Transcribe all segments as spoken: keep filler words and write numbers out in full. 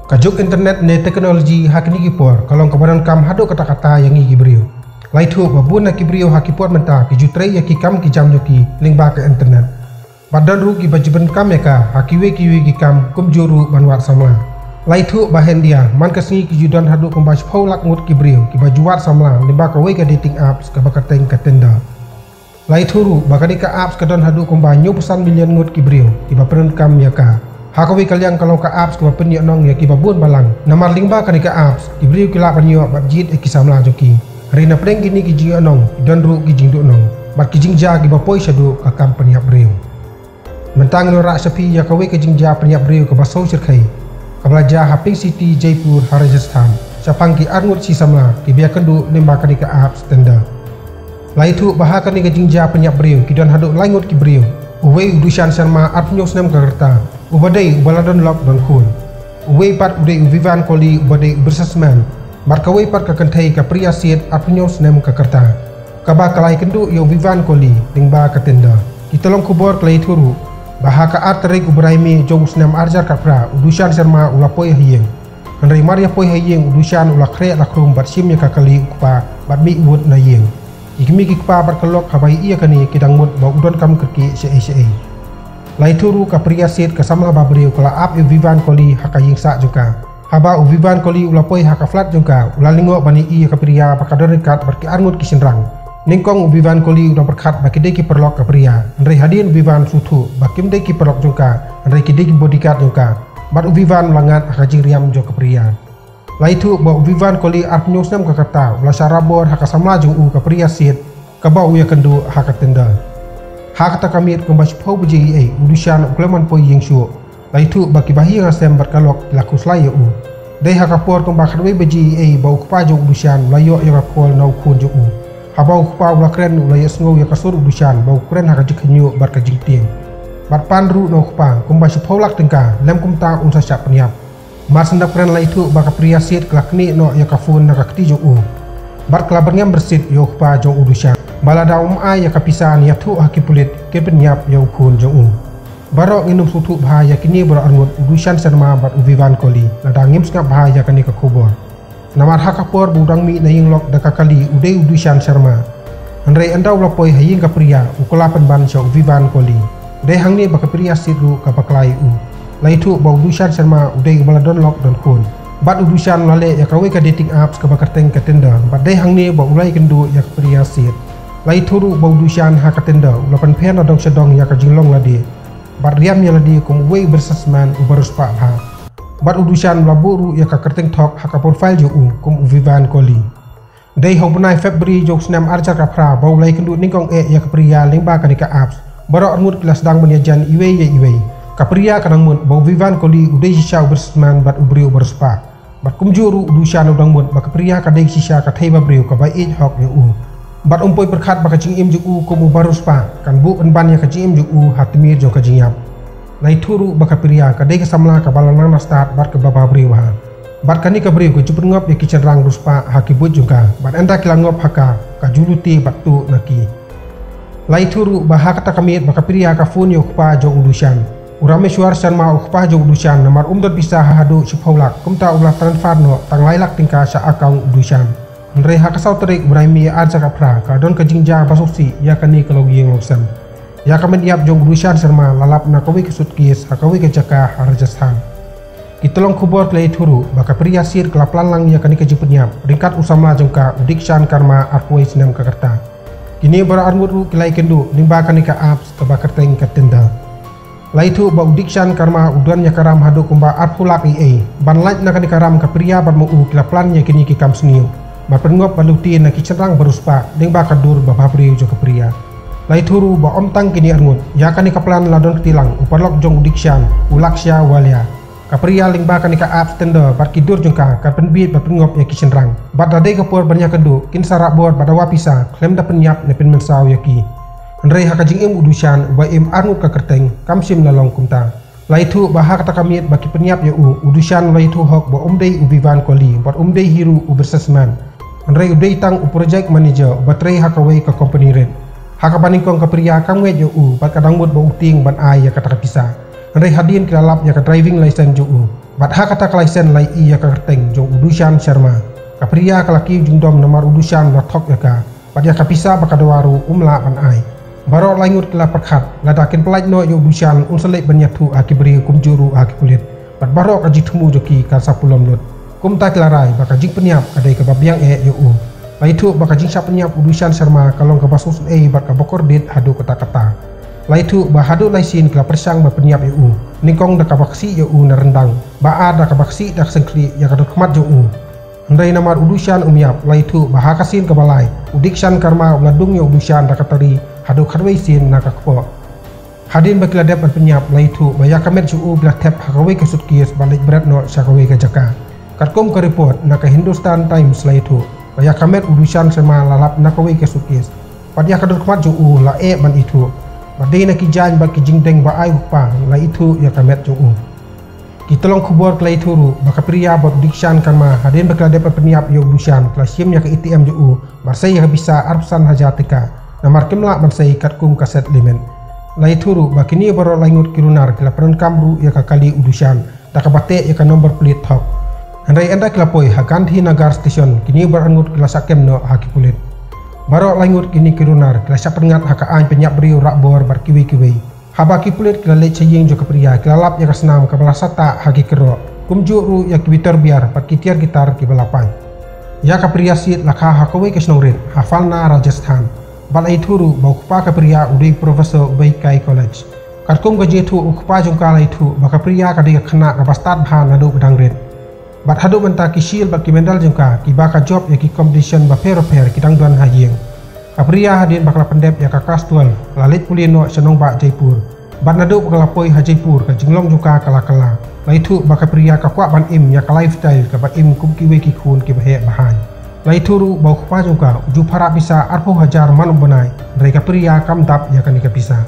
Ka juk internet ne technology ha kine ki por ka long kaba donkam haduh katta katta ïa ngi ki briew. La ithuh ba bun na ki briew ha ki por mynta ki ju trei ïa ki kam ki jam jong ki lyngba ka internet. Bad don ruh kiba ju pyndonkam ïa ka ha kiwei kiwei ki kam kumjuh ruh ban wad samla. La ithuh ba ha India man ka sngi ki ju don haduh kumba shiphew lak ngut ki briew kiba ju wad samla lyngba kawei ka dating apps kaba kyrteng ka Tinder. La ithuh ruh ba kane ka apps ka don haduh kumba hynñiewphew san million ngut ki briew kiba pyndonkam ïa ka. Ha kawei ka liang ka long ka apps kaba pynïohnong ïa kiba bun balang. Namar lyngba kane ka apps ki briew ki lah ban ïoh bad jied ïa ki samla jong ki. Hynrei na pdeng kine ki jingïohnong ki don ruh ki jingduhnong bad ki jingjia kiba poi shaduh ka kam pynïap briew. Mynta ngan wanrah sha phi ïa kawei ka jingjia pynïap briew kaba sngewshyrkhei kaba la jia ha Pink City, Jaipur, ha Rajasthan, shaphang ki arngut shi samla kiba ïakynduh lyngba kane ka apps Tinder. La ithuh ba ha kane ka jingjia pynïap briew ki don haduh lai ngut ki briew. Uwei u Dushan Sharma, arphew hynñiew snem ka rta, uba dei uba la don lok don khun. Uwei pat u dei u Vivan Kohli uba dei u businessman. Bad kawei pat ka kynthei ka Priya Seth, arphew hynñiew snem ka rta, kaba ka la ïakynduh ïa u Vivan Kohli lyngba ka Tinder. Ki tyllong khubor ki la ïathuh ruh ba ha ka ar tarik u bnai May jong u snem ar hajar khatphra u Dushan Sharma u la poi ha ïing. Hynrei mar ïa poi ha ïing u Dushan u la khreh la khrum bad shim ïa ka kali u kpa bad mih wut na ïing. Ki kmie ki kpa bad ka lok haba ïohi ïa kane ki dang mut ba u donkam kyrkieh shaei shaei. La ithuh ruh ka Priya Seth ka samla ba briew ka la ap ïa u Vivan Kohli ha ka ïing sah jong ka. Haba u Vivan Kohli u la poi ha ka flat jong ka u la lyngngoh ban ïohi ïa ka Priya ba ka don ryngkat bad ki arngut ki shynrang. Nyngkong u Vivan Kohli u dang pyrkhat ba ki dei ki paralok ka Priya. Hynrei hadien u Vivan u sngewthuh ba kim dei ki paralok jong ka, hynrei ki dei ki bodyguard jong ka. Bad u Vivan u la ngat ha ka jingriam jong ka Priya. La ithuh ba u Vivan Kohli, arphew hynñiew snem ka rta, u la shah rabor ha ka samla jong u ka Priya Seth kaba u ïakynduh ha ka Tinder. Ha kata ka miet kumba shiphew baje eiei u Dushan u khlem ban poi ïing shuh. La ithuh ba kiba ha ïing ha sem bad ka lok ki la khuslai ïa u. Dei ha ka por kumba khatwei baje eiei ba u kpa jong u Dushan u la ïoh ïa ka call na u khun jong u. Haba u kpa u la kren u la ïohsngew ïa ka sur u Dushan ba u kren ha ka jingkhynñiuh bad ka jingtieng. Bad pan ruh na u kpa kumba shiphew lak tyngka, lym kumta un sa shah pynïap. Mar shen dap kren la ithuh ba ka Priya Seth ka la knieh noh ïa ka phone na ka kti jong u. Bad ka la byrngem byrsit ïa u kpa jong u Dushan ba lada um ai ïa ka pisa ne ïathuh ha ki pulit kin pynïap ïa u khun jong u. Baroh ngin ym sngewthuh bha ïa kine baroh arngut u Dushan Sharma bad u Vivan Kohli lada ngim sngap bha ïa kane ka khubor. Namar ha ka por ba u dang mih na ïing lok da ka kali u dei u Dushan Sharma. Hynrei ynda u la poi ha ïing ka Priya u kylla pynban sha u Vivan Kohli. Dei hangne ba ka Priya Seth ruh ka bakla ïa u. La ithuh ba u Dushan Sharma u dei uba la don lok don khun. Bad u Dushan u la leh ïa kawei ka dating apps kaba kyrteng ka Tinder bad dei hangne ba u la ïakynduh ïa ka Priya Seth. La ithuh ruh ba u Dushan ha ka Tinder u la pynpher na dong sha dong ïa ka jinglong lade. Bad riam ïa lade kum uwei u businessman uba riewspah bha. Bad u Dushan u la buh ruh ïa ka kyrteng thok ha ka profile jong u kum u Vivan Kohli. Dei ha u bnai February jong u snem ar hajar khatphra ba u la ïakynduh nyngkong eh ïa ka Priya lyngba kane ka apps. Baroh arngut ki la sdang ban ïajan iwei ïa iwei. Ka Priya ka dang mut ba u Vivan Kohli u dei shisha u businessman bad u briew uba riewspah. Bad kumjuh ruh u Dushan u dang mut ba ka Priya ka dei shisha ka thei ba briew kaba ïeit hok ïa u. Bad um poi pyrkhat ba ka jingim jong u kum uba riewspah kan buh pynban ïa ka jingim jong u ha tmier jong ka jingïap. La ithuh ruh ba ka Priya ka dei ka samla kaba la nang na stad bad kaba bhabriew bha. Bad kane ka briew ka ju pynngop ïa ki shynrang riewspah ha ki buit jong ka bad ynda ki la ngop ha ka ka ju lute bad tuh na ki. La ithuh ruh ba ha kata ka miet ba ka Priya ka phone ïa u kpa jong u Dushan. U Rameshwar Sharma u kpa jong u Dushan namar um don pisa haduh shiphew lak kumta u la transfer noh tang lai lak tyngka sha account u Dushan. Hynrei ha ka saw tarik u bnai May ar hajar khatphra ka don ka jingjia ba sngewsih ïa kane ka longïing longsem. Ïa ka met ïap jong u Dushan Sharma la lap na kawei ka suitcase ha kawei ka jaka ha Rajasthan. Ki tyllong khubor ki la ïathuh ruh ba ka Priya Seth ka la plan lang ïa kane ka jingpynïap ryngkat u samla jong ka u Dikshan Karma, arphew wei snem ka rta. Kine baroh arngut ruh ki la ïakynduh lyngba kane ka apps kaba kyrteng ka Tinder. La ithuh ba u Dikshan Karma u don ïa ka ram haduh kumba arphew lak eiei. Ban lait na kane ka ram ka Priya bad ma u ki la plan ïa kine ki kam sniew. Ban pynngop ban lute na ki shynrang ba riewspah lyngba ka dur ba bhabriew jong ka Priya. La ithuh ruh ba ym tang kine arngut, ïa kane ka plan la don kti lang u paralok jong u Dikshan, u Lakshya Walia. Ka Priya lyngba kane ka apps Tinder bad ki dur jong ka kan pynbieit bad pynngop ïa ki shynrang. Bad da dei ka por ban ïakynduh kin sa rah bor bad dawa pisa khlem da pynïap ne pynmynsaw ïa ki. Hynrei ha ka jingim u Dushan uba im arngut ka kyrteng kam shym la long kumta. La ithuh ba ha kata ka miet ba ki pynïap ïa u, u Dushan u la ithuh hok ba um dei u Vivan Kohli bad um dei hi ruh u businessman. Hynrei u dei tang u project manager uba trei ha kawei ka company rit. Ha kaba nyngkong ka Priya kam ngeit ïa u bad ka dang mut ba u tieng ban ai ïa kata ka pisa. Hynrei hadien ki la lap ïa ka driving license jong u. Bad ha kata ka laisen la ïohi ïa ka kyrteng jong u Dushan Sharma. Ka Priya ka la kiew jingdom namar u Dushan u la thok ïa ka. Bad ïa ka pisa ba ka dawa ruh um lah ban ai. Baroh laingut ki la pyrkhat, lada kin pyllait noh ïa u Dushan un sa leit ban ïathuh ha ki briew kumjuh ruh ha ki pulit. Bad baroh ka jingthmu jong ki kan sa pulom lut. Kumta ki la rai ba ka jingpynïap ka dei kaba biang eh ïa u. La ïathuh ba ka jingshah pynïap u Dushan Sharma ka long kaba sngewsynei bad kaba kordit haduh katta katta. La ïathuh ba haduh lai sien ki la pyrshang ban pynïap ïa u, nyngkong da kaba ksih ïa u na ryndang, ba ar da kaba ksih da ka syngkhlieh ïa ka dohkhmat jong u. Hynrei namar u Dushan um ïap, la ïathuh ba ha ka sien kaba lai, u Dikshan Karma u la dung ïa u Dushan da ka tari haduh khatwei sien na ka kpoh. Hadien ba ki la dep ban pynïap, la ïathuh ba ïa ka met jong u ki la thep ha kawei ka suitcase bad leit bret noh sha kawei ka jaka. Katkum ka report na ka Hindustan Times, la ïathuh ba ïa ka met u Dushan Sharma la lap na kawei ka suitcase. Bad ïa ka dohkhmat jong u la eh ban ithuh. Bad dei na ki jaiñ bad ki jingdeng ba ai u kpa la ithuh ïa ka met jong u. Ki tyllong khubor ki la ïathuh ruh ba ka Priya bad u Dikshan Karma hadien ba ki la dep ban pynïap ïa u Dushan ki la shim ïa ka A T M jong u bad sei ïa ka pisa arphew san hajar tyngka. Namar kim lah ban sei katkum ka set limit. La ïathuh ruh ba kine baroh laingut ki runar ki la pyndonkam ruh ïa ka kali u Dushan da kaba teh ïa ka number plate thok. Hynrei ynda ki la poi ha Gandhinagar Station, kine baroh arngut ki la shah kem noh ha ki pulit. Baroh laingut kine ki runar ki la shah pynngat ha ka aiñ pynïap briew, rah bor bad kiwei kiwei. Haba ki pulit ki la leit sha ïing jong ka Priya, ki la lap ïa ka snam kaba la sah tah ha ki kyrroh, kumjuh ruh ïa ki bitor biar bad ki tiar guitar kiba la paiñ. Ïa ka Priya Seet la kha ha kawei ka shnong rit ha Phalna, Rajasthan. Bad la ïathuh ruh ba u kpa ka Priya u dei u professor uba hikai college. Katkum ka jingïathuh u kpa jong ka, la ïathuh ba ka Priya ka dei ka khynnah kaba stad bha naduh ba dang rit. Bad haduh mynta ki shield bad ki medal jong ka kiba ka jop ïa ki competition bapher bapher ki dang don ha ïing. Ka Priya hadien ba ka la pyndep ïa ka class twelve, ka la leit pule noh sha nongbah Jaipur. Bad naduh ba ka la poi ha Jaipur, ka jinglong jong ka ka la kylla. La ïathuh ba ka Priya ka kwah ban im ïa ka lifestyle kaba im kum kiwei ki khun kiba heh ba haiñ. La ïathuh ruh ba u kpa jong ka u ju pharah pisa arphew hajar man u bnai, hynrei ka Priya kam dap ïa kane ka pisa.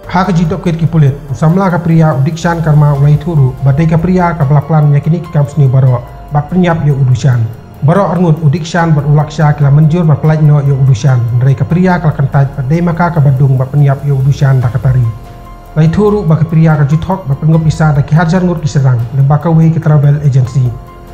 Ha ka jingtohkit ki pulit, u samla ka Priya u Dikshan Karma u la ïathuh ruh ba dei ka Priya kaba la plan ïa kine ki kam sniew baroh bad pynïap ïa u Dushan. Baroh arngut u Dikshan bad u Laksha ki la mynjur ban pyllait noh ïa u Dushan, hynrei ka Priya ka la kyntait bad dei ma ka kaba dung ban pynïap ïa u Dushan da ka tari. La ïathuh ruh ba ka Priya ka ju thok bad pynngop pisa da ki hajar ngut ki shynrang lyngba kawei ka travel agency.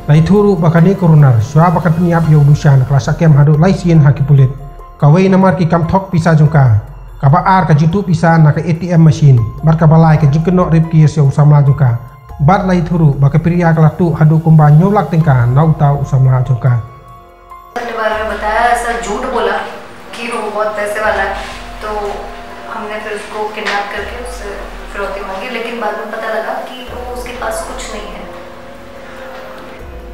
La ïathuh ruh ba kane ka runar shuwa ba kan pynïap ïa u Dushan ka la shah kem haduh lai sien ha ki pulit. Kawei namar ki kam thok pisa jong ka. Kaba ar ka ju tuh pisa na ka A T M machine. Bad kaba lai ka jingkynnoh rape case ïa u samla jong ka. Bad la ïathuh ruh ba ka Priya ka la tuh haduh kumba hynñiew lak tyngka na uta u samla jong ka. अपने बारे में बताया, ऐसा झूठ बोला कि वो बहुत पैसे वाला है, तो हमने फिर उसको किडनैप करके उससे फिरौती मांगी, लेकिन बाद में पता लगा कि वो उसके पास कुछ नहीं है।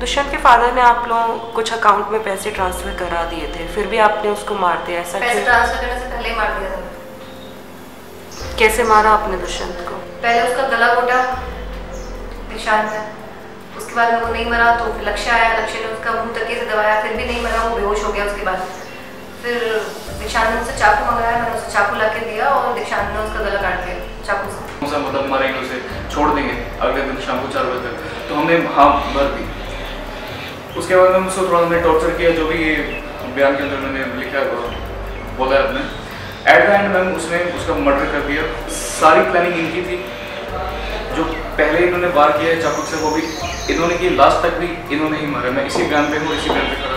दुष्यंत के फादर ने आप लोगों कुछ अकाउंट में पैसे ट्रांसफर करा दिए थे, फिर भी आपने उसको मार दिया, ऐसा पैसे क्यों? ट्रांसफर करने से पहले ही मार दिया था। कैसे मारा आपने दुष्यंत को? पहले उसका गला घोटा निशान में, उसके बाद में वो नहीं मरा तो फिर लक्ष्य आया, लक्ष्य ने उसका मुंह तकिए से दबाया, फिर भी नहीं मरा, वो बेहोश हो गया। उसके बाद फिर दीक्षांत ने मुझसे चाकू मंगाया, मैंने उसे चाकू ला के दिया और दीक्षांत ने उसका गला काट दिया चाकू से। कौन सा मतलब मारेंगे उसे, छोड़ देंगे अगले दिन शाम को चार बजे तक, तो हमने हाँ भर दी। उसके बाद में उसको थोड़ा हमने टॉर्चर किया, जो भी ये बयान के अंदर मैंने लिखा है, बोला है आपने। एट द एंड मैम उसने उसका मर्डर कर दिया। सारी प्लानिंग इनकी थी, जो पहले इन्होंने वार किया है चाकू से, वो भी इन्होंने की, लास्ट तक भी इन्होंने ही मारा। मैं इसी बयान पे हूँ, इसी बयान पे खड़ा